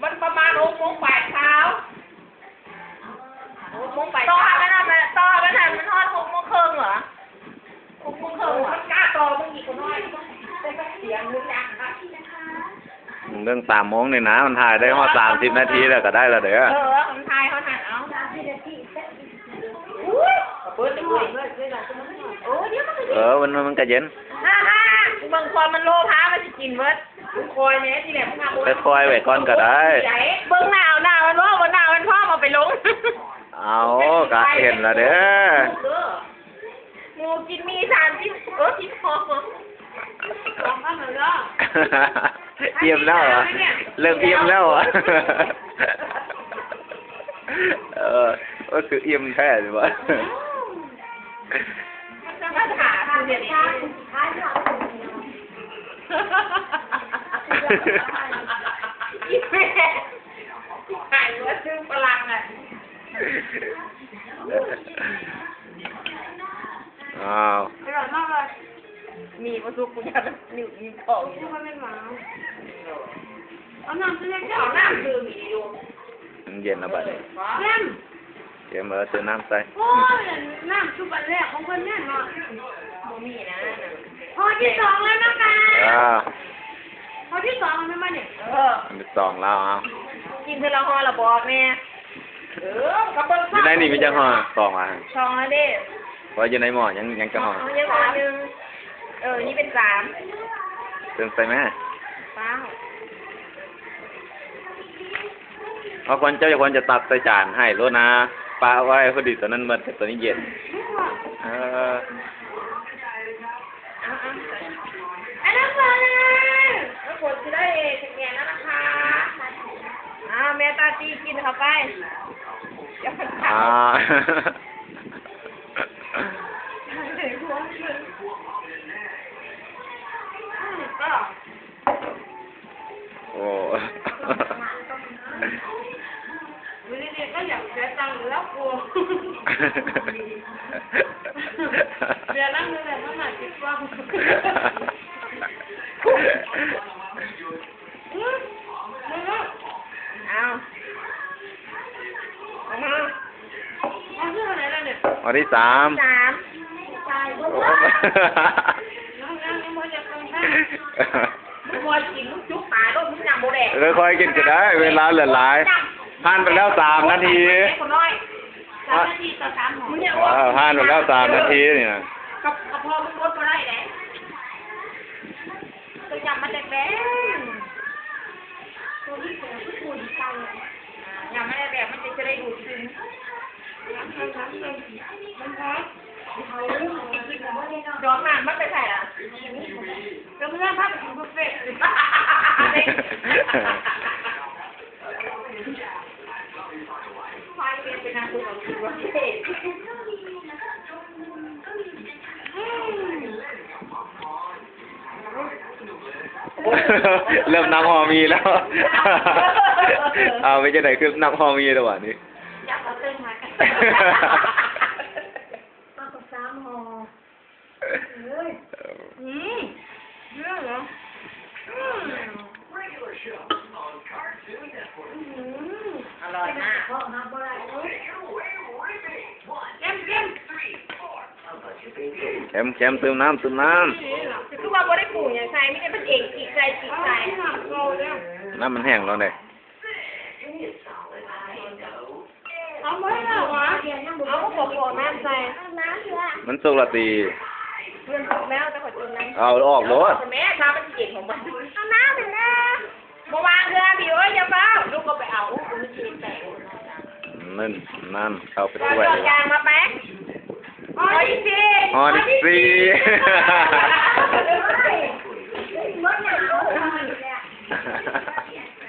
ມັນປະມານຫົກໂມງປາຍເຊົ້າ ຫົກໂມງປາຍ ຕໍ່ໃຫ້ມັນ ຕໍ່ໃຫ້ມັນ ມັນຮອດຫົກໂມງເຄິ່ງເຫາະ ຫົກໂມງເຄິ່ງເຫາະ ມັນກ້າຕໍ່ມຶງອີກບໍ່ນ້ອຍ ສຽງມັນດັງຄັກ. ເບິ່ງສາມໂມງນີ້ນະ ມັນຖ່າຍໄດ້ຮອດສາມສິບນາທີແລ້ວກໍໄດ້ແລ້ວເດີ. ເອີ ມັນຖ່າຍເຮົາຫັ້ນ ເອົາ ເອີ ມັນ ມັນກໍເຢັນ ເບິ່ງຄວາມມັນໂລພາ ມັນຊິກິນເບິດ. ຄອຍແນ່ທີ່ແຫຼະ ມຶງຫາບໍ່ ຄ່ອຍໆໄວ້ກ່ອນກໍໄດ້. ເບິ່ງໜ້າ ເອົາໜ້າມັນເວົ້າ ເບິ່ງໜ້າມັນພ້ອມເອົາໄປລົງ. ເອົາ ກະເຫັນລະເດີ ໝູກິນໝີ່ສາມສິບ ເອີ ສິບຫົກ ອີ່ມແລ້ວຫວາ? ເລີ່ມອີ່ມແລ້ວຫວາ? ເອີ ໂອ້ ຄືອີ່ມແທ້ຫວາ? ອີ່ແມ່ ໄປວ່າຊື້ຝຣັ່ງອະ. ອ້າວ ອະລ່ອຍມາກເລີຍ ໝີ່ບໍ່ສຸກ ກູຢາກໜຶ້ງ ໜຶ້ງຂອງຢູ່ ຄືວ່າແມ່ນຫວາ ເອົານ້ຳໃສ່ແດ່ ເອົານ້ຳດື່ມອີກຢູ່ ມັນເຢັນແລ້ວບັດນີ້ ແຊມ ເກມ ເອີ ຊື້ນ້ຳໃສ່ ໂອ້ຍ ນ້ຳຊຸບອັນແລກຂອງເພິ່ນແມ່ນບໍ່? ບໍ່ມີນະ ຫໍ່ທີສອງແລ້ວເນາະ ອ່າ ຫໍ່ທີສອງແມ່ນບໍ່ນີ້? ເອີ ອັນທີສອງແລ້ວ ເອົາ ກິນເທື່ອລະຫໍ່ລະບອກແນ່. ເອີ ກໍເບິ່ງ ຢູ່ໃນນີ້ມີຈັກຫໍ່? ສອງລະ ສອງລະເດ້ ເພາະຢູ່ໃນໝໍ້ຍັງ ຍັງຈັກຫໍ່? ເອົາ ຍັງຫໍ່ໜຶ່ງ ເອີ ນີ້ເປັນສາມ ເຕີມໃສ່ແມ້ ວ້າວ ເອົາ ຄວນ ເຈົ້າຄວນຈະຕັກໃສ່ຈານໃຫ້ໂລດນະ ປະໄວ້ພໍດີ ຕົວນັ້ນໝົດ ຕົວນີ້ເຢັນ ເອີ. ເອົາ ເອົາ ອັນນັ້ນພໍແລ້ວ ນ້ຳຝົນຊິໄດ້ສະແກນແລ້ວນະຄະ ເອົາ ແມ່ຕາຕີກິນເຂົ້າໄປ ອ່າ ອືມ ກໍ ໂອ້ ຢູ່ດີໆກໍຢາກເສຍຕັງຢູ່ແລ້ວກູ ເສຍນຳຢູ່ແລ້ວ ມັນໜ້າຊິກວ້າງ ອືມ ເອົາ ອອກມາ ອັນທີສາມ ສາມ ຍັງ ຍັງ ຍັງບໍ່ຢາກເບິ່ງ ມຶງບໍ່ກິນ ມຶງຈຸກຕາໂລດ ມຶງຍັງບໍ່ແດກ ຄ່ອຍໆກິນກໍໄດ້ ເວລາເຫຼືອຫຼາຍ ຜ່ານໄປແລ້ວສາມນາທີ ສາມນາທີຕໍ່ສາມໝໍ້ ເອີ ຜ່ານໄປແລ້ວສາມນາທີນີ້ນະ ກະ ກະເພາະມັນບົດບໍ່ໄດ້ເດ້ ໂຕຢຳມັນແດງໆ ໂຕນີ້ເປັນຄືປູນເກົ່າ ອ່າ ຢຳມັນແດງໆ ມັນຈະ ຈະໄດ້ດູດຊຶມ ດອກໜານມັນໄປໃສລະ? ກໍເມື່ອພາໄປກິນບຸບເຟ. ເລີ່ມນັບຫໍ່ໝີ່ແລ້ວ ເອົາ ເປັນຈັ່ງໃດ ຄືນັບຫໍ່ໝີ່ແລ້ວບາດນີ້? ເອົາສາມຫໍ່ ເອີ ອືມ ເລື່ອງເນາະ ອືມ ອືມ ອະລ່ອຍມາກ ເຄັມໆ ເຄັມໆ ຕື່ມນ້ຳ ຕື່ມນ້ຳ ຄືວ່າບໍ່ໄດ້ປຸງຫຍັງໃສ່ ມີແຕ່ເພິ່ນເອງຈິກໃສ່ ຈິກໃສ່ ນ້ຳມັນແຫ້ງແລ້ວເດ້. ເອົາບໍ່ໄດ້ເອົາຫວາ? ເອົາບໍ່ຂໍນ້ຳໃສ່ ມັນສຸກແລ້ວຕິ? ມັນສຸກແລ້ວ ແຕ່ຂໍກິນນ້ຳ ເອົາອອກໂລດ ແມ່ ຖ້າມັນຊິເຢັນຂອງມັນ ເອົານ້ຳໃຫ້ແດ່ ບໍ່ວ່າງເທື່ອ ບິວເອີຍ ຢ່າຟ້າວ ລູກກໍໄປເອົາ ມັນຊິແຕກ ນັ້ນ ນັ້ນ ເຂົ້າໄປຊ່ວຍ ເອົາຢາງມາໄປ ຫໍ່ທີສີ່ ຫໍ່ທີສີ່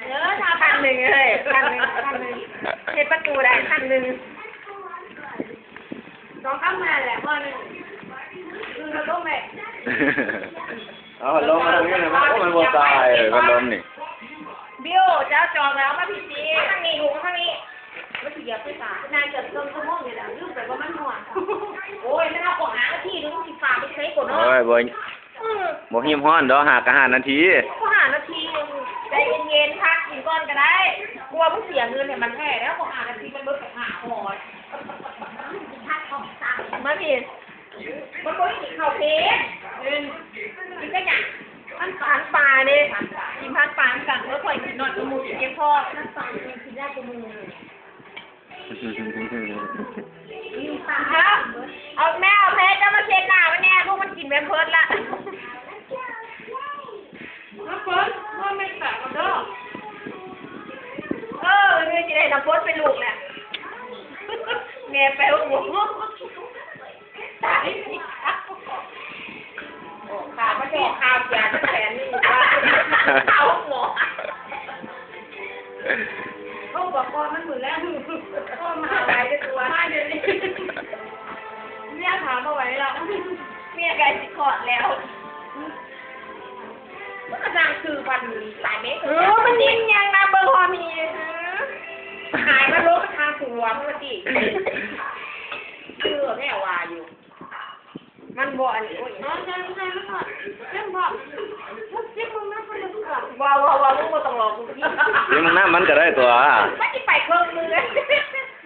ເອີ ຖ້າພັນໜຶ່ງເອີຍ ພັນໜຶ່ງ ພັນໜຶ່ງ ເຮັດປະຕູໄດ້ພັນໜຶ່ງ ສອງຄຳນັ້ນແຫຼະ ພໍໜຶ່ງ ຄືລະດົມແຫຼະ ເອົາພັດລົມມາທາງນີ້ນະ ໂອ້ ມັນບໍ່ຕາຍ ເອີ ພັດລົມນີ້ ບິວ ເຈົ້າຈອງແລ້ວ ມາພີ້ຊິ ທາງນີ້ລູກ ທາງນີ້ ມັນຊິຢຽບໄຟຟ້າ ນາງເກືອບເຄິ່ງຊົ່ວໂມງນີ້ແຫຼະ ລືມໄປວ່າມັນຮ້ອນ ໂອ້ຍ ມັນເອົາຂອງຫາງາທີໜຶ່ງ ຊິຟ້າວໄປໃສກ່ອນເນາະ ໂອ້ຍ ບໍ່ ບໍ່ຮີບຮ້ອນດອກ ຫາກະຫ້ານາທີ ກໍຫ້ານາທີ ໃຈເຢັນໆ ພັກກິນກ່ອນກໍໄດ້ ກວ່າມຶງເສຍເງິນໃຫ້ມັນແທ້ແລ້ວ ບໍ່ຫ້ານາທີ ມັນເບິດບັກຫ້າຮ້ອຍ ມາພີ້ ມັນບໍ່ໄດ້ກິນເຂົ້າເພງ ກິນແຕ່ຫຍັງ? ພັນປາ ພັນປາເດ້ ກິນພັນປານຳກັນ ເມື່ອຂ້ອຍກິນນ້ອຍກວ່າໝູ່ ກິນພຽງພໍ ພັນປາກິນໄດ້ກວ່າໝູ່. ເອົາ ແມ່ເອົາແພດເຈົ້າມາເຊັດໜ້າມັນແດ່ ລູກມັນກິນແພມເພີດລະ ນ້ຳຝົນ ນອນແມ່ນຕາກ່ອນເດີ ເອີ ແມ່ຊິໄດ້ນ້ຳຝົນເປັນລູກແຫຼະ ແມ່ໄປໂຮງໝໍ ຕາຍ ໂອ້ ຂ້າມາຈອກ ຂ້າມຢາຈັກແສນໜຶ່ງ ເອົາໂຮງໝໍ ໂທບອກພໍ່ມັນມື້ແລງ ໂທມາຫາຫຼາຍເທື່ອ ມາດຽວນີ້ ເມຍຖ້າບໍ່ໄຫວແລ້ວ ເມຍໃກ້ຊິຄອດແລ້ວ ມັນກໍສ້າງຊື່ພັນສາຍເມ ເອີ ມັນຍິງຫຍັງນະ ເບິ່ງຮອດພີ້ ຫາຍມາລົງທາງຂົວພຸ້ນຕິ ເອີ ແມ່ວ່າຢູ່ ມັນບໍ່ອັນນີ້ ໂອ້ຍ ເອີ ເຈັບ ເຈັບ ເຈັບ ເຈັບ ເບິ່ງນະ ເບິ່ງນະ ບໍ່ ບໍ່ ບໍ່ ມຶງບໍ່ຕ້ອງລອງ ເບິ່ງນະ ມັນກໍໄດ້ຕົວະ ມັນຊິໄປເຄິ່ງມື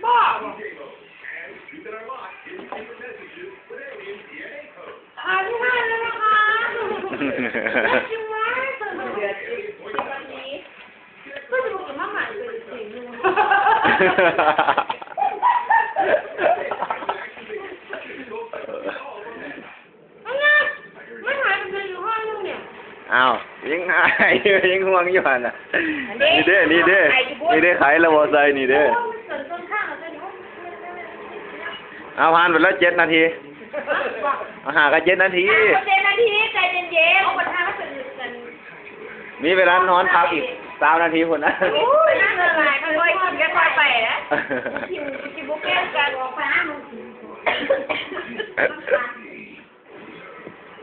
ບໍ່ ອ້າວ ຍັງຫາຍຢູ່ ຍັງຫ່ວງຢູ່ຫັ້ນນະ ນີ້ເດ້ ນີ້ເດ້ ນີ້ເດ້ ໄຂລະບໍ່ໃສ່ ນີ້ເດ້ ເອົາ ຜ່ານໄປແລ້ວເຈັດນາທີ ເອົາ ຫາກະເຈັດນາທີ ເຈັດນາທີ ໃຈເຢັນໆ ມີເວລານອນພັກອີກຊາວນາທີພຸ້ນນະ ໂອ້ຍ ເວລາຫຼາຍ ຄ່ອຍກິນ ຄ່ອຍໄປນະ ກິນ ກິນບໍ່ແກ່ງກັນ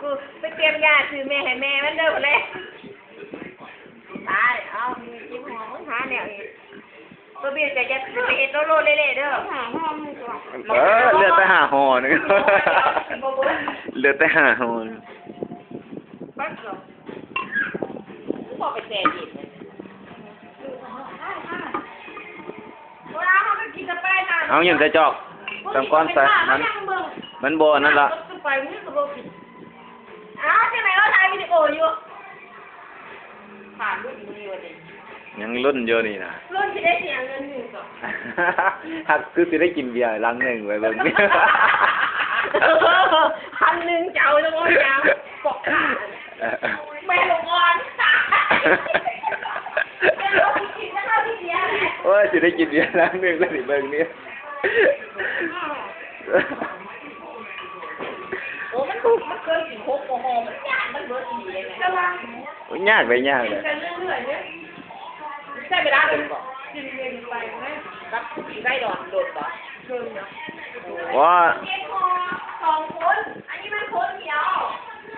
ກູໄປຕຽມຢາຊື້ແມ່ໃຫ້ແມ່ມັນເດີພຸ້ນແຫຼະ ຕາຍ ເອົາ ມີຈິບຫົວ ຫາແນວເຮັດ ບໍ່ບິວ ຈະ ຈະໄປເຮັດໂລໂລເລເລເດີ ເອີ ເຫຼືອແຕ່ຫ້າຫໍ່ໜຶ່ງ ເຫຼືອແຕ່ຫ້າຫໍ່ໜຶ່ງ ບໍ່ໄປແຊ່ເຢັນ ເອົາ ຍິງໃສ່ຈອກ ຕຳກ້ອນໃສ່ ມັນ ມັນບໍ່ອັນນັ້ນລະ ອ້າວ ຈັ່ງໃດເຮົາຖ່າຍວິດີໂອຢູ່ ຍັງລຸ້ນຢູ່ນີ້ນະ ລຸ້ນຊິໄດ້ເສຍເງິນຢູ່ ຫາກຄືຊິໄດ້ກິນເບຍລັງໜຶ່ງໄວ້ເບິ່ງ ພັນໜຶ່ງ ຈະເອົາຈັກໜ່ວຍ ປອກຂາ ແມ່ລູກອ່ອນ ໂອ້ຍ ຊິໄດ້ກິນເບຍລັງໜຶ່ງແລ້ວນີ້ ເບິ່ງນີ້ ໂອ້ ມັນ ມັນເກີນສິບຫົກບໍ່ຫໍ່ ມັນຍາກ ມັນເບິດອີ່ຫຼີເດ້ ແຕ່ວ່າ ໂອ້ຍ ຍາກເລີຍ ຍາກເລີຍ ໃຊ້ເວລາດົນບໍ່? ກິນເຢັນໄປນະ ກັບກິນໄດ້ດົນບໍ່? ດົນນະ ວ່າ ສອງຄົນ ອັນນີ້ມັນຄົນດຽວ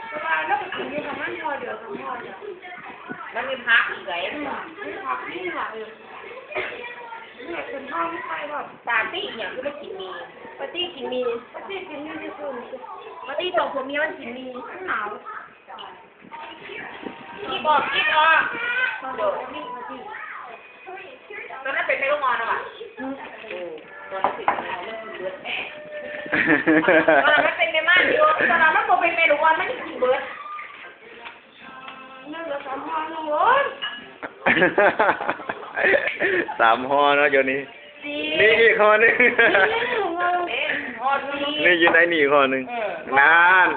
ແຕ່ວ່າລາວກໍກິນຢູ່ປະມານຫໍ່ດຽວ ສອງຫໍ່ດຽວ ມັນມີຜັກອີກໄດ໋ ອືມ ມີຜັກ ມີຫຍັງ ເອີ ເປັນທ້ອງໄຂ່ບໍ່? ປາຕີ້ຫຍັງຄືມາກິນໝີ່? ປາຕີ້ກິນໝີ່ ປາຕີ້ກິນໝີ່ທີ່ສຸດ ປາຕີ້ສອງຜົວເມຍມັນກິນໝີ່ ມັນໜາວ ກິນອອກ ກິນອອກ ໂດດ ຕອນນັ້ນເປັນແມ່ລູກອ່ອນແລ້ວຫວາ? ອືມ ໂອ້ ຕອນນັ້ນເປັນແມ່ ມັນກິນເບິດ ຕອນນັ້ນມັນເປັນແມ່ມ່ານຢູ່ ຕອນນັ້ນມັນບໍ່ເປັນແມ່ລູກອ່ອນ ມັນກິນເບິດ. ຍັງເຫຼືອສາມຫໍ່ໜຶ່ງ ໂອ້ຍ ສາມຫໍ່ເນາະ ດຽວນີ້ ນີ້ອີກຫໍ່ໜຶ່ງ ນີ້ຫໍ່ໜຶ່ງ ນີ້ຢູ່ໃນນີ້ຫໍ່ໜຶ່ງ ເອີ ນັ້ນ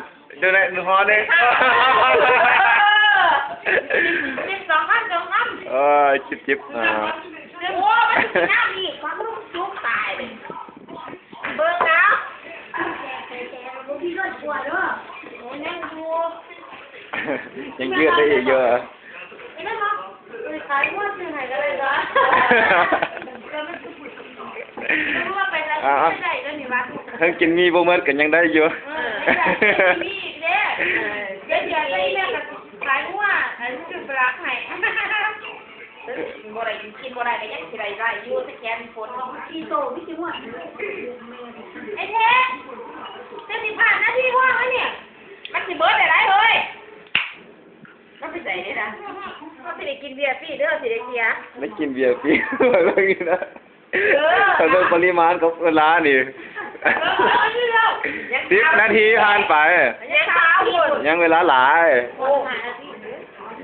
ຢູ່ໃນຫໍ່ໜຶ່ງ ເອີ ເອີ ຈິບໆ ອ່າ ໂອ້ ມັນຊິກິນນ້ຳອີກ ຄວາມຮູ້ສຸກຕາຍເລີຍ. ເບິ່ງນະ ໂອ້ ຍັງຢູ່ ຍັງເກືອໄດ້ອີກຢູ່ ເຫັນບໍ່? ເອີ ຂາຍງົວຊື້ໃຫ້ກໍໄດ້ຕົວະ ເອີ ມັນຄື ເອີ ໄປໃສກໍໄດ້ເດ້ນີ້ວະ ເຖິງກິນໝີ່ບໍ່ໝົດກໍຍັງໄດ້ຢູ່ ເອີ ມີອີກເດ້ ເອີ ເດີ ດຽວນີ້ແມ່ກໍຂາຍງົວ ອັນ ຊື້ປາຫຼາໄຫ້. ບໍ່ໄດ້ກິນບໍ່ໄດ້ກໍຍັງຊິໄດ້ໄດ້ຢູ່ ສະແກນຝົນ ຂີ້ໂຕມີຊິມ່ວນ ໄອ້ເທ ຈະສິຜ່ານນາທີຮອດແລ້ວນີ້ ມັນຊິເບິດໄດ້ຫຼາຍເຮີ້ຍ. ມັນເປັນໃດເດ້ລະ? ເຮົາຊິໄດ້ກິນເບຍຟຣີ ຫຼື ເຮົາຊິໄດ້ເສຍ? ໄດ້ກິນເບຍຟຣີ ເບິ່ງນີ້ນະ ເອີ ເບິ່ງປະລິມານກັບເວລານີ້ ເອີ ເອົາຢູ່ແລ້ວ ສິບນາທີຜ່ານໄປ ຍັງຊາວຄົນ ຍັງເວລາຫຼາຍ ໂອ້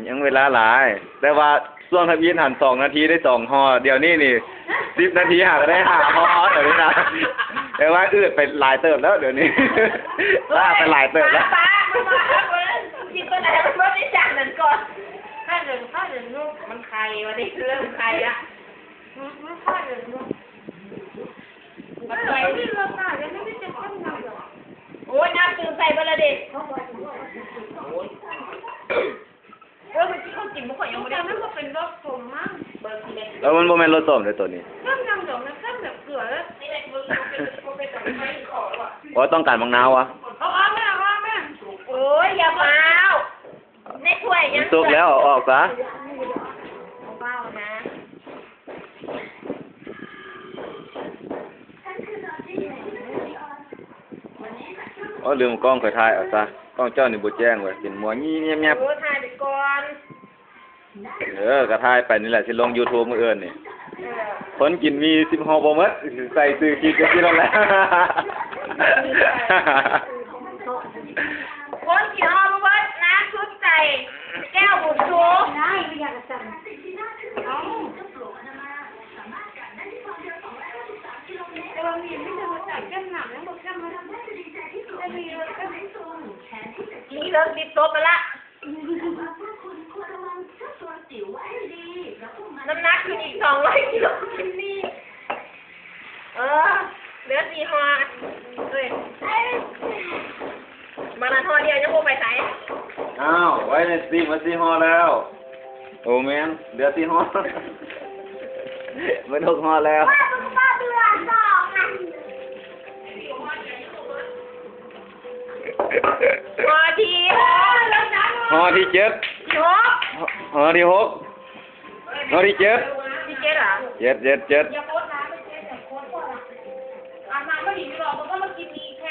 ຍັງເວລາຫຼາຍ ແຕ່ວ່າຊ່ວງທຳອິດຫັ້ນ ສອງນາທີໄດ້ສອງຫໍ່ ດຽວນີ້ນີ້ ສິບນາທີຫາກະໄດ້ຫ້າຫໍ່ແລ້ວນີ້ນະ ແຕ່ວ່າອືດໄປຫຼາຍເຕີບແລ້ວດຽວນີ້ ລ້າໄປຫຼາຍເຕີບແລ້ວ ປ້າ ປ້າ ກິນຕົວໃດມັນບໍ່ໄດ້ຈານນັ້ນກ່ອນ ຖ້າເດີນ ຖ້າເດີນລູກມັນໄຄວ່ານີ້ ເລີ່ມໄຄລະ ມັນ ມັນຖ້າເດີນລູກ ມັນໄຄ ມັນມີລົດຊາດ ແຕ່ມັນມີແຕ່ຄວາມເນົ່າດອກ ໂອ້ຍ ນ້ຳຕື່ມໃສ່ເບິດລະເດ ໂອ້ຍ ເອີ ມັນຊິເຂົ້າກິນບໍ່ ຂ້ອຍຍັງບໍ່ໄດ້ ມັນບໍ່ເປັນລົດສົ້ມມັ້ງ ເອີ ມັນບໍ່ແມ່ນລົດສົ້ມເດ້ໂຕນີ້ ເຄັມຢ່າງດຽວ ມັນເຄັມແບບເກືອເລີຍ ໂອ້ຍ ຕ້ອງການໝາກນາວຫວາ ເອົາອອກແມ່ ເອົາອອກແມ່ ໂອ້ຍ ຢ່າຟ້າວ ໃນຖ້ວຍຍັງ ມັນສຸກແລ້ວ ເອົາອອກຊະ ເອົາເບົານະ ໂອ້ຍ ລືມກ້ອງຂ້ອຍຖ່າຍເອົາຊະ ກ້ອງເຈົ້ານີ້ບໍ່ແຈ້ງເວີຍ ເປັນມົວງີ່ແງບໆ ເອີ ຖ່າຍໄປກ່ອນ ເອີ ກະຖ່າຍໄປນີ້ແຫຼະ ຊິລົງຢູທູບມື້ອື່ນນີ້ ເອີ ຄົນກິນໝີ່ສິບຫໍ່ບໍ່ໝົດ ໃສ່ຊື່ຄລິບຈັ່ງຊີ້ແຫຼະ ຄົນກິນຫໍ່ບໍ່ໝົດ ນາງສຸດໃຈ ແກ້ວບຸນຊູ ນີ້ເລີກດິບສົບແລ້ວລະ ນ້ຳໜັກຂຶ້ນອີກສອງຮ້ອຍກິໂລ ເອີ ເຫຼືອສີ່ຫໍ່ ເອີຍ ມາລາທອນດຽວຍັງບໍ່ໄປໃສ ອ້າວ ໄວ້ໃນສະຕີມວ່າສີ່ຫໍ່ແລ້ວ ໂອແມ່ນ ເຫຼືອສີ່ຫໍ່ ເບິດຫົກຫໍ່ແລ້ວ ຫໍ່ທີຫົກ ຫໍ່ທີເຈັດ ທີຫົກ ຫໍ່ທີຫົກ ຫໍ່ທີເຈັດ ທີເຈັດຫວາ ເຈັດ ເຈັດ ເຈັດ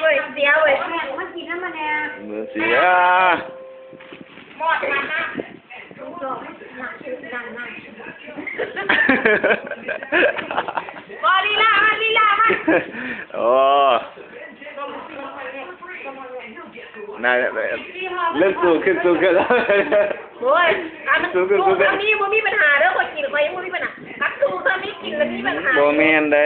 ເຮີ້ຍ ເສຍເວີຍ ມັນກິນນຳມັນແນ່ ມື້ເສຍ ມອດມັນນະ ບໍ່ລີລາມັນ ລີລາມັນ ໂອ້ ນັ້ນ ເລີ່ມສູງຂຶ້ນ ສູງຂຶ້ນແລ້ວ ໂອ້ຍ ອັນ ສູງຂຶ້ນ ສູງຂຶ້ນ ອັນນີ້ບໍ່ມີບັນຫາເດີ ຂ້ອຍກິນຂ້ອຍຍັງບໍ່ມີບັນຫາ ຄັນສູງສ່ຳນີ້ກິນລະມີບັນຫາ ບໍ່ແມ່ນໃດ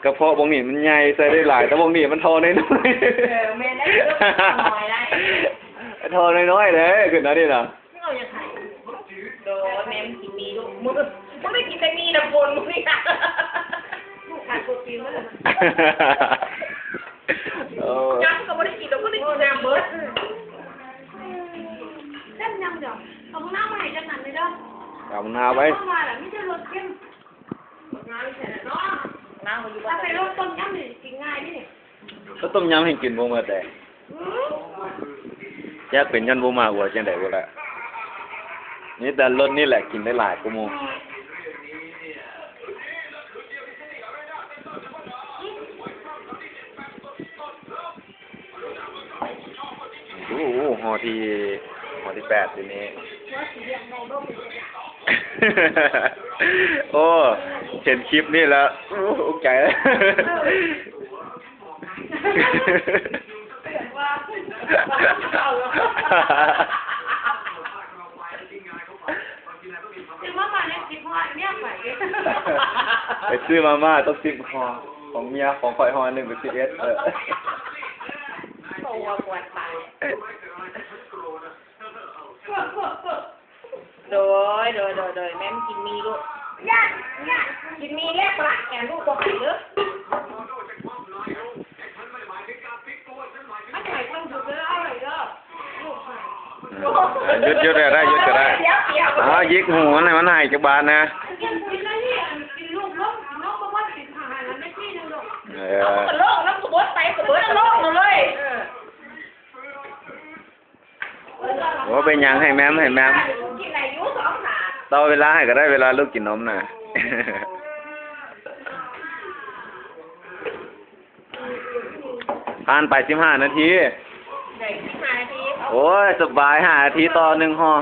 ກະເພາະບ່ອງນີ້ມັນໃຫຍ່ ໃສ່ໄດ້ຫຼາຍ ແຕ່ບ່ອງນີ້ມັນທໍ່ນ້ອຍໆ ເອີ ແມ່ນໄດ໋ ນ້ອຍໄດ໋ ທໍ່ນ້ອຍໆເດ້ ຂຶ້ນອັນນີ້ນະ ເອົາຫຍັງໃຫ້ ໂດຍ ແມ່ມັນກິນໝີ່ລູກ ມຶງ ມຶງໄດ້ກິນແຕ່ໝີ່ນຳຄົນ ມຶງນີ້ ຂາດໂປຣຕີນເບິດ ເອີ ນ້ຳກໍບໍ່ໄດ້ກິນດອກ ບໍ່ໄດ້ກິນນ້ຳເບິດ ເອີ ເອີ ເອົານ້ຳມາໃຫ້ຈັກໜ້ອຍເດີ ເອົານ້ຳໄວ້ ເອົາມາລະມີແຕ່ລົດເຄັມ ນ້ຳໃສ່ລະເນາະ ນ້ຳກໍຢູ່ ເອົາໃສ່ລົດຕົ້ມຍຳນີ້ກິນງ່າຍເດ້ ກໍຕົ້ມຍຳແຮ່ງກິນບໍ່ໝົດເດ້ ຈັກເປັນຍ້ອນບໍ່ມັກວ່າຈັ່ງໃດບໍ່ລະ ມີແຕ່ລົດນີ້ແຫຼະກິນໄດ້ຫຼາຍກວ່າໝູ່ ໂອ້ໂຫ ຫໍ່ທີ ຫໍ່ທີແປດທີນີ້ ໂອ້ ເຫັນຄລິບນີ້ແລ້ວ ໂອ້ ອຸກໃຈ ຊື້ມາມ່າໃຫ້ເມຍຂ້ອຍ ໄປຊື້ມາມ່າຕົກສິບຫໍ່ ຂອງເມຍ ຂອງຂ້ອຍຫໍ່ໜຶ່ງເປັນສິບເອັດ ເອີ ໂອ້ ປວດປາກ ໂດຍ ໂດຍ ໂດຍ ໂດຍ ແມ່ມັນກິນໝີ່ລູກ ກິນໝີ່ແລ້ວປະແອນລູກບໍ່ໃຫ້ເດີ ມັນໃຫ້ທັງດຸເດີ ເອົາໄວ້ເດີ ລູກໃຫ້ ອືມ ຢຸດ ຢຸດກໍໄດ້ ຢຸດກໍໄດ້ ດຽວ ດຽວ ອ້າວ ຍິກຫູມັນໃຫ້ ມັນໃຫ້ຈັກບາດນະ ກິນ ກິນອັນນີ້ ອັນ ກິນລູກນົມ ນົມປະມານສິບຫ້ານາທີໜຶ່ງລູກ ເອີ ເອົາ ມັນກໍໂລ່ງ ນ້ຳກໍບົດໄປ ກໍເບິດ ມັນກໍໂລ່ງເລີຍ ເອີ ບໍ່ເປັນຫຍັງ ໃຫ້ແມ່ມ ໃຫ້ແມ່ມ ກິນໄດ້ຢູ່ສອງໜ້າ ຕໍ່ເວລາໃຫ້ກໍໄດ້ ເວລາລູກກິນນົມນະ ຜ່ານໄປສິບຫ້ານາທີ ໄດ້ສິບຫ້ານາທີ ໂອ້ຍ ສະບາຍ ຫ້ານາທີຕໍ່ໜຶ່ງຫໍ່ ອືມ.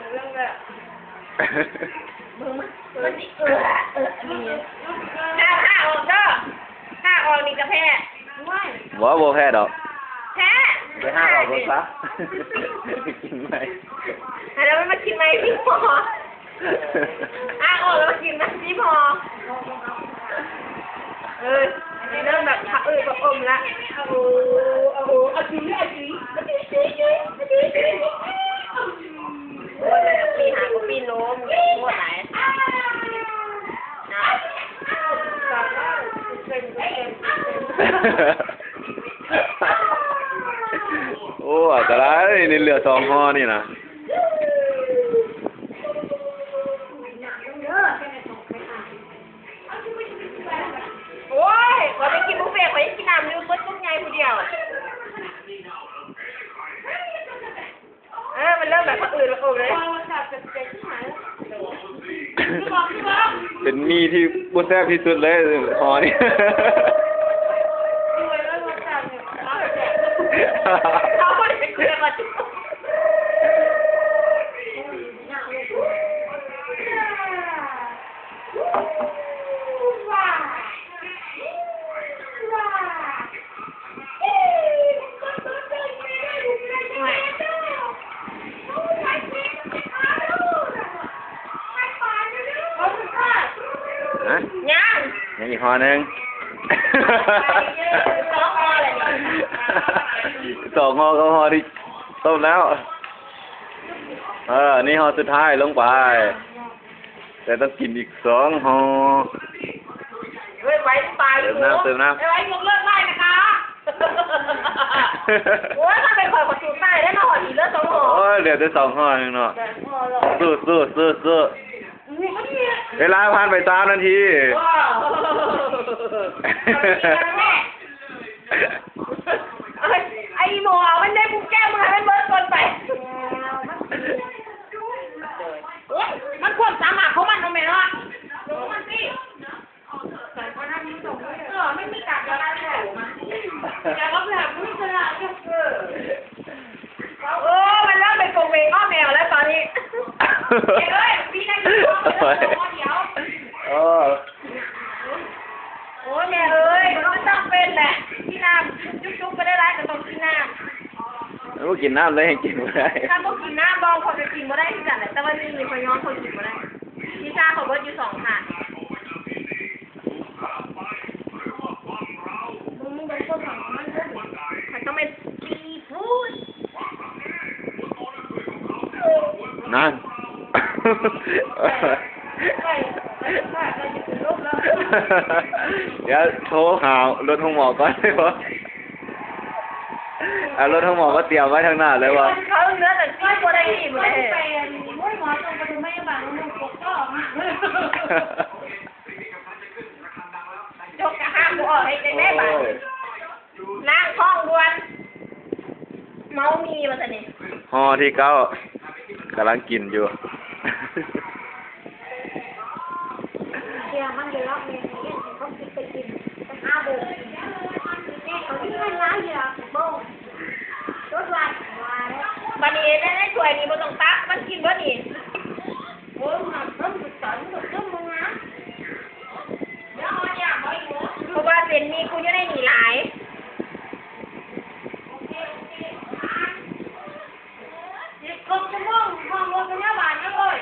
ເບິ່ງແບບ ມັນຊິ ເອີ ເອີ ນີ້ ຖ້າ ຖ້າອອກເດີ ຖ້າອອກນີ້ກະແພ້. ບໍ່ ບໍ່ແພ້ດອກ ແພ້ ໄປຫາເອົາລົດຊະ ກິນໃໝ່ ແລ້ວມັນມາກິນໃໝ່ທີ່ພໍ ອ່າ ອອກແລ້ວມາກິນໃໝ່ທີ່ພໍ. ເອີ ເລີ່ມແບບຜະອືດຜະອົມລະ ໂອ້ ໂອ້ ອາຈີ ອາຈີ ອາຈີ ອາຈີ ອາຈີ. ໂອ້ຍ ແມ່ນປີຫາກໍປີໂນມ ໂຫດຫຼາຍນະ. ໂອ້ ອັນຕະລາຍ ນີ້ເຫຼືອສອງຫໍ່ນີ້ນະ. ໂອ້ຍ ຂ້ອຍໄດ້ກິນບຸບເຟ ຂ້ອຍຍັງກິນນ້ຳຢູ່ ໝົດກົກໃຫຍ່ຜູ້ດຽວ. ເອີ ມັນເລີ່ມແບບຜະອືດຜະອົມເລີຍ ເປັນໝີ່ທີ່ບໍ່ແຊບທີ່ສຸດເລີຍຫໍ່ນີ້. ເອົາໄປເປັນເພື່ອນວ່າ. ຮະ? ຍັງ ຍັງອີກຫໍ່ໜຶ່ງ ສອງຫໍ່ແລ້ວນີ້ ສອງຫໍ່ກັບຫໍ່ທີ່ຕົ້ມແລ້ວ. ເອີ ນີ້ຫໍ່ສຸດທ້າຍ ລົງໄປ. ແຕ່ຕ້ອງກິນອີກສອງຫໍ່. ເຮີ້ຍ ໄວຕາຍ. ເຕີມນ້ຳ ເຕີມນ້ຳ. ໄວໆ ຍົກເລີກໄວ້ນະຄະ. ໂອ້ຍ ຖ້າເປັນຂ້ອຍ ຂ້ອຍສູບຕາຍໄດ້ມາຮອດນີ້ເຫຼືອສອງຫໍ່. ໂອ້ຍ ເຫຼືອແຕ່ສອງຫໍ່ໜຶ່ງເນາະ. ແຕ່ສອງຫໍ່ແລ້ວ. ສູ້ໆໆ. ເວລາຜ່ານໄປສາມນາທີ. ວ້າວ ເອົາອີ່ໝໍ ເອົາມັນໄດ້ ກູແກ້ວ ມຶງໃຫ້ມັນເບິດກ່ອນໄປ. ໂອ້ຍ ມັນຄວາມສາມາດຂອງມັນເນາະແມ່ເນາະ. ມັນຕິ ເອີ ມັນມີການກະລະແລ້ວ ຢາກເອົາໄປຫາຜູ້ຊະນະ. ໂອ້ ມັນເລີ່ມເປັນກົງເວງອ້ອມແອວແລ້ວຕອນນີ້. ເອີຍ ປີໜ້າກິນ ໂອ້ຍ ໂອ້ຍ ແມ່ເອີຍ ມັນຕ້ອງເປັນແຫຼະ ກິນນ້ຳ ຈຸກໆ ໄປໄດ້ຫຼາຍກໍຕ້ອງກິນນ້ຳ. ບໍ່ກິນນ້ຳເລີຍ ກິນບໍ່ໄດ້. ຖ້າບໍ່ກິນນ້ຳ ບອງຂ້ອຍກໍກິນບໍ່ໄດ້ຄືກັນແຫຼະ ແຕ່ວ່ານີ້ຂ້ອຍຍອມ ຂ້ອຍກິນບໍ່ໄດ້. ວິຊາຂ້ອຍເບິດຢູ່ສອງພາກ. ມຶງເບິ່ງຄວາມຫວັງຂອງມັນເດີ ມັນຕ້ອງແມ່ນຊີຟູດ. ນັ້ນ ດຽວໂທຫາລົດໂຮງໝໍກ່ອນໄດ້ບໍ່? ເອົາລົດໂຮງໝໍມາຕຽມໄວ້ທາງໜ້າເລີຍບໍ່? ເຂົາເໜືອແຕ່ຊີບໍ່ໄດ້ອີກແຫຼະ. ຈົກກະຫ້າມບໍ່ອອກ ເຮັດຈັ່ງໃດບາດນີ້? ໂອ້ຍ ລ້າງທ້ອງດ່ວນ ເມົາໝີ່ວ່າຊັ້ນນີ້. ຫໍ່ທີເກົ້າ ກຳລັງກິນຢູ່. ເຊື່ອມັນຢູ່ແລ້ວ ແມ່ນເຮັດໃຫ້ເຂົາຄິດໄປກິນ ໄປຫາເບິ່ງ ແມ່ເຂົາມີເງິນຫຼາຍຢູ່ດອກ ເບິ່ງ ຈົດໄວ້ວ່າແລ້ວ. ບັດນີ້ໃນ ໃນຖ້ວຍນີ້ບໍ່ຕ້ອງຕັກ ມັນກິນເບິດນີ້. ໂອ້ຍ ມັນເປັນສັນ ມັນກໍຄືມັນນະ. ເພາະວ່າເສັ້ນໝີ່ກູຢູ່ໃນນີ້ຫຼາຍ. ອີກເຄິ່ງຊົ່ວໂມງ ຮອດໂຮງພະຍາບານແລ້ວເວີ້ຍ.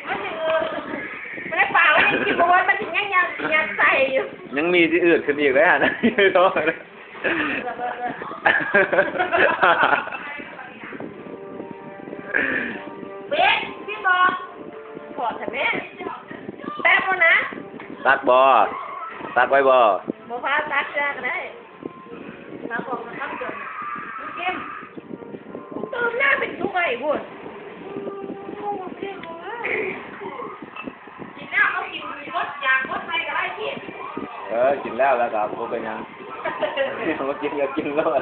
ມັນຊິ ເອີ ມັນໃນປາກມັນຍັງກິນບໍ່ໝົດ ມັນຊິຍັງຍັດ ຍັດໃສ່ຢູ່. ຍັງມີທີ່ອື່ນຂຶ້ນອີກເດ້ຫັ້ນ. ເປັນ ຊິບອກ ພໍ້ແທ້ແມ່. ແປບໂມງນະ. ຕັກບໍ່? ຕັກໄວ້ບໍ່? ບໍ່ພາຕັກເທື່ອກໍໄດ້. ຕັກອອກມາຄຳດຽວ. ເກັມ ຕື່ມນ້ຳເປັນທຸກໄອ້ພຸ້ນ. ກິນແລ້ວເຮົາກິນໝົດ ຢາກໝົດໃສ່ກໍໄດ້. ເອີ ກິນແລ້ວ ແລ້ວກໍບໍ່ເປັນຫຍັງ. ບໍ່ກິນກໍກິນໂລດ.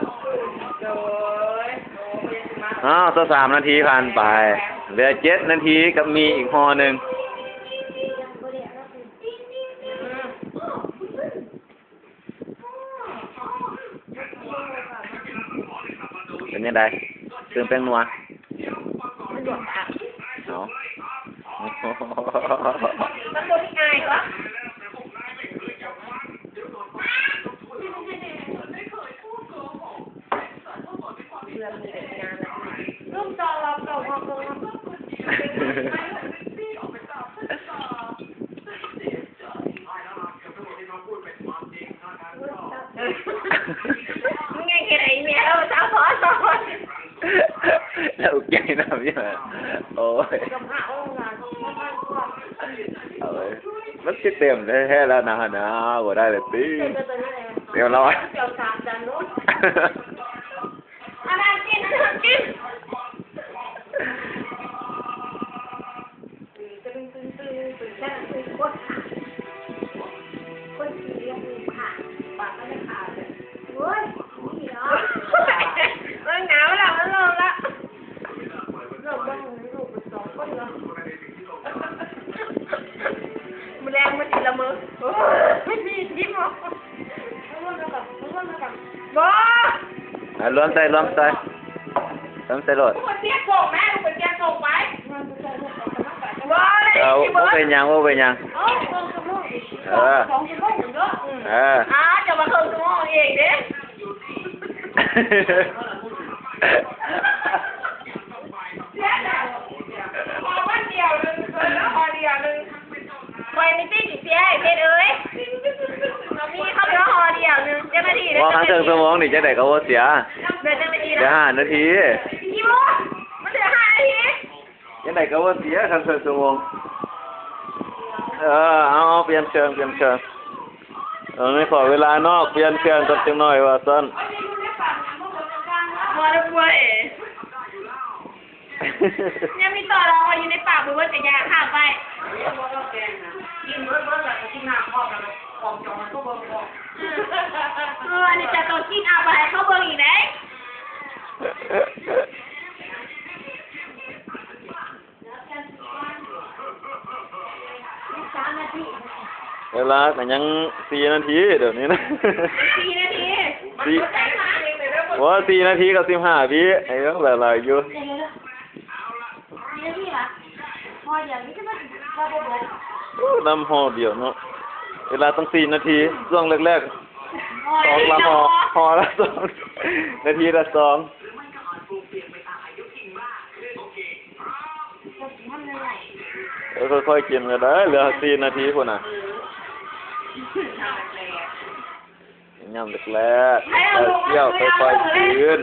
ໂດຍ. ອ້າວ ຊາວສາມນາທີຜ່ານໄປ ເຫຼືອເຈັດນາທີກັບໝີ່ອີກຫໍ່ໜຶ່ງ. ເປັນຈັ່ງໃດ? ຕື່ມແປ້ງນົວ. ເອົາ ມັນບໍ່ໄດ້ງ່າຍຫວະ. ເລື່ອງນີ້ແຫຼະງານລະ ເລີ່ມຈອງລອບເກົ່າຮອບເບິ່ງເນາະ. ມຶງຍັງເຮັດໃຫ້ແມ່ເຮົາສາວພໍສອນ ແລ້ວອຸກໃຈນຳຢູ່. ໂອ້ຍ ເອົາເວີຍ ມັນຊິເຕັມແທ້ໆແລ້ວນະຫັ້ນນະ. ບໍ່ໄດ້ແລ້ວຕິ ເຕັມແລ້ວ. ອັນນັ້ນກິນ ອັນນັ້ນກິນ. ມື້ແລງມັນຊິລະເມີ. ໂອ້ຍ ມີທີ່ບໍ່? ບໍ່ ອ່ະ ລວມໃສ່ ລວມໃສ່ ລວມໃສ່ໂລດ. ລູກໄປປ່ຽນສົ່ງແມ່ ລູກໄປປ່ຽນສົ່ງໄປ. ບໍ່ໄດ້ ເອີ ບໍ່ເປັນຫຍັງ ບໍ່ເປັນຫຍັງ. ເອີ ສອງຊົ່ວໂມງເນາະ. ເອີ ອ້າວ ຈະມາເຄິ່ງຊົ່ວໂມງເອງເດ້. ເສຍດາຍ ຂໍວັນດຽວໜຶ່ງ ເພິ່ນເອົາຂໍດຽວໜຶ່ງ. ຂ້ອຍນີ້ຕິຊິເສຍໃຫ້ເພັດເອີຍ. ມີເຂົາເຫຼືອຫໍ່ດຽວໜຶ່ງ. ເຈົ້າໜ້າທີ່ເດີ ວ່າຄັນເຄິ່ງຊົ່ວໂມງນີ້ ຈັ່ງໃດກໍບໍ່ເສຍ. ເຫຼືອຈັກນາທີລະ? ເຫຼືອຫ້ານາທີ. ອີໂມ ມັນເຫຼືອຫ້ານາທີ. ຈັ່ງໃດກໍບໍ່ເສຍ ຄັນເຄິ່ງຊົ່ວໂມງ. ເອີ ເອົາ ເອົາ ປ່ຽນເຄື່ອງ ປ່ຽນເຄື່ອງ. ເອີ ນີ້ຂໍເວລານອກປ່ຽນເຄື່ອງກ່ອນຈັກໜ້ອຍວ່າຊັ້ນ. ບໍ່ໄດ້ປ່ວຍ. ຍັງມີຕໍ່ລອງວ່າຢູ່ໃນປາກບໍ່ເບິດກະຢ່າຂ້າມໄປ. ກິນເບິດໆ ແລ້ວກະກິນນ້ຳພ້ອມ ແລ້ວກະຂອງຈອງໃຫ້ເຂົາເບິ່ງພ້ອມ. ເອີ ອັນນີ້ຈະຕ້ອງກິນເອົາໄປໃຫ້ເຂົາເບິ່ງອີກເດ້. ເວລາກະຍັງສີ່ນາທີດຽວນີ້ນະ. ສີ່ນາທີ ສີ່ ໂອ້ ສີ່ນາທີກັບສິບຫ້າວິ ໃຫ້ເບິ່ງຫຼາຍໆຢູ່. ໂອ້ ນຳຫໍ່ດຽວເນາະ ເວລາຕ້ອງສີ່ນາທີ ຊ່ວງແລກໆ ສອງລະຫໍ່ ຫໍ່ລະສອງ ນາທີລະສອງ. ເອີ ຄ່ອຍໆກິນກະໄດ້ ເຫຼືອສີ່ນາທີພຸ້ນນະ. ຍາມແລກໆ ຄ່ອຍໆກິນ.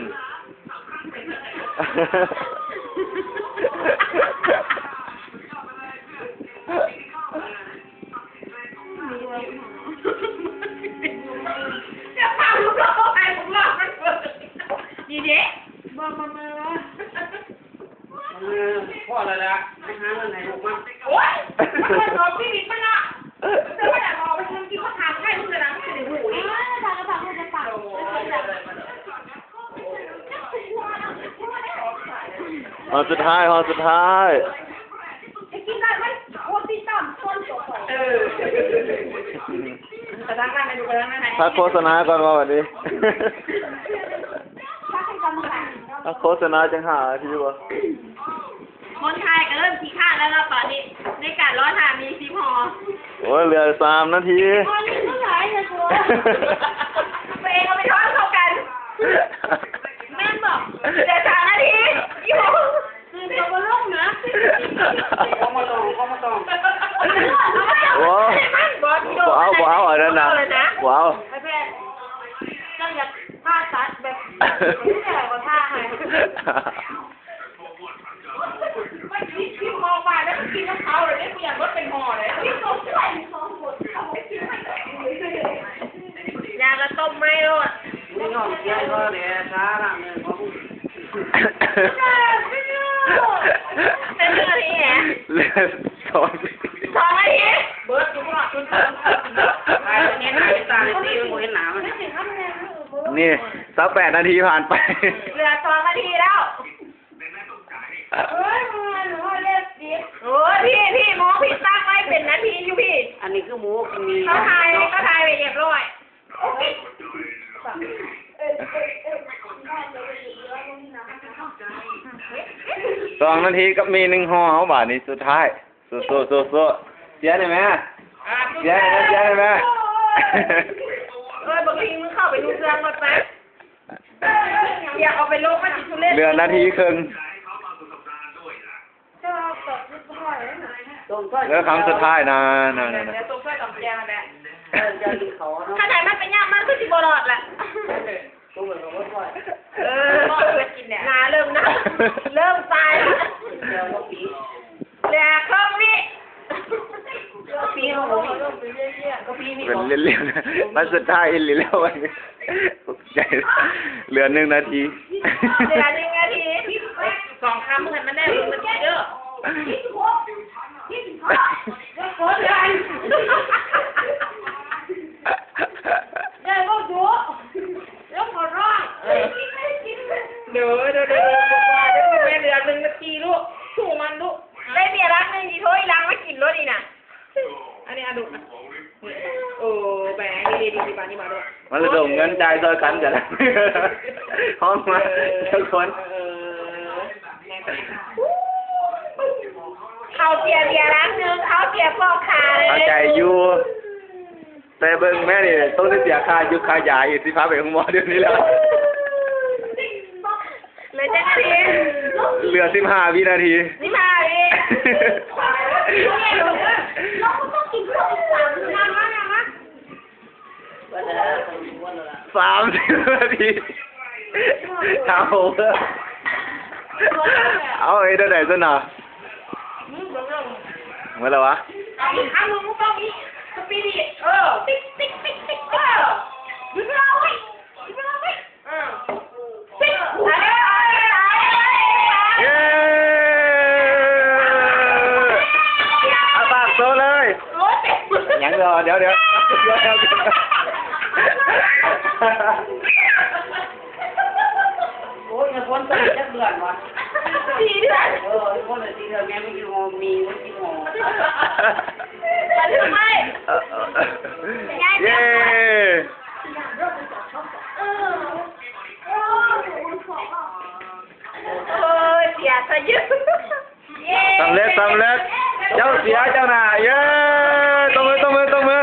ດີເດ ບໍ່ ບໍ່ ບໍ່ ພໍແລ້ວລະ ໄປຫາເງິນໃຫ້ລູກມັນ. ໂອ້ຍ ມັນເປັນຂອງຊີວິດມັນເນາະ. ແຕ່ວ່າຢາກເອົາໄປກິນ ກິນມາຖາມໃຜ ເພິ່ນກະນັ່ງຊິໄດ້ຮູ້ເດ້. ຮອດສຸດທ້າຍ ຮອດສຸດທ້າຍ. ໄປກິນໄດ້ໄໝ? ໂອ້ ຕິດຕາມຊ່ອງຕົວຂ້ອຍ. ເອີ ໄປທາງນັ້ນ ໄປທາງນັ້ນ. ພັກໂຄສະນາກ່ອນວ່າບັດນີ້. ພັກໂຄສະນາຈັກຫ້ານາທີບໍ່? ຄົນຖ່າຍກະເລີ່ມຂີ້ຄ້ານແລ້ວເນາະຕອນນີ້ ໃນການລໍຖ້າມີສິບຫໍ່. ໂອ້ຍ ເຫຼືອສາມນາທີ. ໂອ້ຍ ຍັງຫຼາຍນະຕົວະ ຕົວເອງເອົາໄປທອດເຂົ້າກັນ. ແມ່ນບໍ່? ເຫຼືອສາມນາທີ. ຄືເຂົາບໍ່ລົງນະ. ເອົາມາຕ້ອງ ເອົາມາຕ້ອງ. ໂອ້ ບໍ່ເອົາ ບໍ່ເອົາອັນນັ້ນນະ ບໍ່ເອົາ. ເຈົ້າຢາກຜ່າຕັດແບບ ແຕ່ວ່າຜ່າໃຫ້ ມັນກິນ ກິນຫໍ່ປາແລ້ວມັນກິນນຳເຂົາເລີຍເດ້ ບໍ່ຢາກເບິດເປັນຫໍ່ເດ້. ຢາກະຕົ້ມໃໝ່ໂລດ. ມີນ້ອງເສຍກໍແດ່ຊາລະເມີຂອງ ເປັນເລື່ອງນີ້ແຫຼະ ເຫຼືອສອງ ສອງນາທີ. ເບິດຢູ່ບໍ່ ໄປເຮັດໜ້າເຮັດຕາໃຫ້ຕີ ມັນບໍ່ເຫັນໜ້າມັນ. ນີ້ ຊາວແປດນາທີຜ່ານໄປ ເຫຼືອສອງນາທີແລ້ວ. ໂອ້ຍ ພີ່ ພີ່ ມອງຜິດຕັ້ງໄວ້ເປັນນາທີຢູ່ພີ່. ອັນນີ້ຄືໝູກິນໝີ່ ເຂົາຖ່າຍ ເຂົາຖ່າຍໄວ້ລຽບຮ້ອຍ. ສອງນາທີກັບໝີ່ໜຶ່ງຫໍ່ ເອົາບາດນີ້ສຸດທ້າຍ. ສູ້ໆ ສູ້ໆ ເຊຍແດ່ແມ່ ເຊຍແດ່ແມ່ ເຊຍແດ່ແມ່. ເອີ ບັກລິງ ມຶງເຂົ້າໄປຢູ່ເຄື່ອງລົດໄປ. ຢາກເອົາໄປລົງ ມັນຊິທຸເລດ. ເຫຼືອນາທີເຄິ່ງ ເຫຼືອຄຳສຸດທ້າຍນະ ນະ ນະ ນະ. ຄັນໃດມັນໄປຍາມ ມັນຄືຊິບໍ່ລອດລະ. ເອີ ໜ້າເລີ່ມນະ ເລີ່ມຕາຍລະ. ເຫຼືອເຄິ່ງວິ ເປັນເລ່ນໆ ມັນສຸດທ້າຍອີ່ຫຼີແລ້ວ. ເຫຼືອໜຶ່ງນາທີ ເຫຼືອໜຶ່ງນາທີ. ສອງຄຳໃຫ້ມັນໄດ້ໜຶ່ງນາທີເດີ. ເດີ ເດີ ເດີ ເດີ ແມ່ເຫຼືອໜຶ່ງນາທີລູກ ສູ້ມັນລູກ. ໄດ້ເບຍລັງໜຶ່ງ ຊິໂທອີ່ຫຼັງມາກິນໂລດນີ້ນະ. ອັນນີ້ ອະ ດູ ໂອ້ ແບງດີໆ ບາດນີ້ມາໂລດ. ມາລະດົມເງິນຈ່າຍຊ່ອຍກັນ ຈັ່ງ ຮ້ອງມາ ເອີ ທຸກຄົນ. ເອີ ເຂົາເສຍເບຍລັງໜຶ່ງ ເຂົາເສຍພໍ່ຄ້າເລີຍ. ເຂົ້າໃຈຢູ່. ແຕ່ເບິ່ງແມ່ນີ້ ຕ້ອງໄດ້ເສຍຄ່າຢູກຄ່າຢາອີກ ຊິພາໄປໂຮງໝໍດຽວນີ້ແລ້ວ. ເຫຼືອຈັກນາທີ? ເຫຼືອສິບຫ້າວິນາທີ. ສິບຫ້າວິ. ສາມສິບນາທີ. ເອົາ ເອົາ ເຮັດແນວໃດຊັ້ນນະ? ເໝິດແລ້ວຫວາ? ອີກຄັ້ງໜຶ່ງ ມັນຕ້ອງມີສະປີດ ເອີ ຕິກ ຕິກ ຕິກ ຕິກ ເອີ ຢູ່ເວລາໄວ້ ຢູ່ເວລາໄວ້ ເອີ ຕິກ ເອີ ເອີ ເອີ ເອີ ເອີ ອາປາກໂຊເລີຍ ໂອ້ຍ ຍັງ ດຽວ ດຽວ ດຽວ ດຽວ ດຽວ ໂອ້ຍ ນ້ຳຝົນຕົກຈັກເດືອນວະ? ສີ່ເດືອນ ເອີ ຝົນສີ່ເດືອນ ແມ່ນມັນຢູ່ ມີມັນຢູ່ ເຢ້ ໂອ້ຍ ເສຍຊະເຢີະ. ສຳເລັດ ສຳເລັດ ເຈົ້າເສຍເຈົ້າໜ້າ ເຢ້ ຕົບມື ຕົບມື ຕົບມື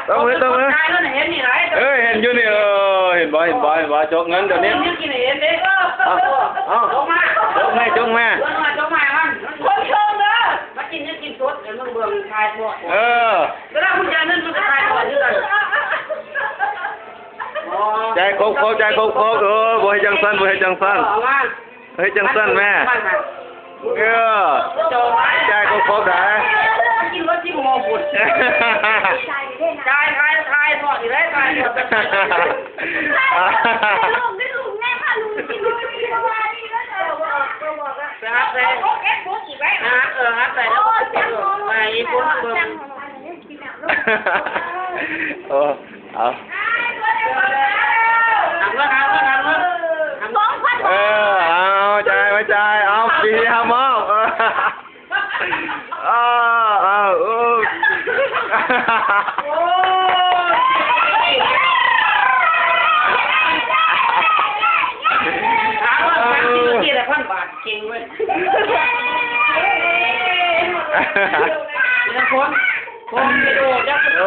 ຕົບມື ຕົບມື ເອີ ເຫັນຢູ່ນີ້ ເອີ ເຫັນບໍ່ ເຫັນບໍ່ ເຫັນບໍ່ ຈົກເງິນດຽວນີ້ ເອົາ ຈົກມາ ຈົກແມ່ ຈົກແມ່ ຄົນເທິງເດີ ມາກິນ ກິນສົດ ໃຫ້ເບິ່ງ ຖ່າຍທອດ ເອີ ເວລາຄຸນຈ່າຍເງິນ ມັນກໍຖ່າຍທອດຄືກັນ ຈ່າຍຄົບໆ ຈ່າຍຄົບໆ ເອີ ບໍ່ເຮັດຈັ່ງຊັ້ນ ບໍ່ເຮັດຈັ່ງຊັ້ນ ເອົາມາ ເຮັດຈັ່ງຊັ້ນແມ່ ເອີ ຈ່າຍຄົບໆ ໄດ້ ກິນລົດທີ່ບໍ່ໝົດ ຈ່າຍ ຖ່າຍ ຖ່າຍທອດຢູ່ໄດ້ ຖ່າຍທອດ ໄປຫາໃສ່ ເອີ ຫາໃສ່ ເອີ ໄປອີກຄົນເບິ່ງ ໂອ້ ເອົາ ເອີ ເອົາ ຈ່າຍ ມາຈ່າຍ ເອົາ ປີທີ່ຮັບມອບ ເອີ ເອົາ ເອົາ ໂອ້ ເອີ ເກັ່ງເວີຍ ເອີ.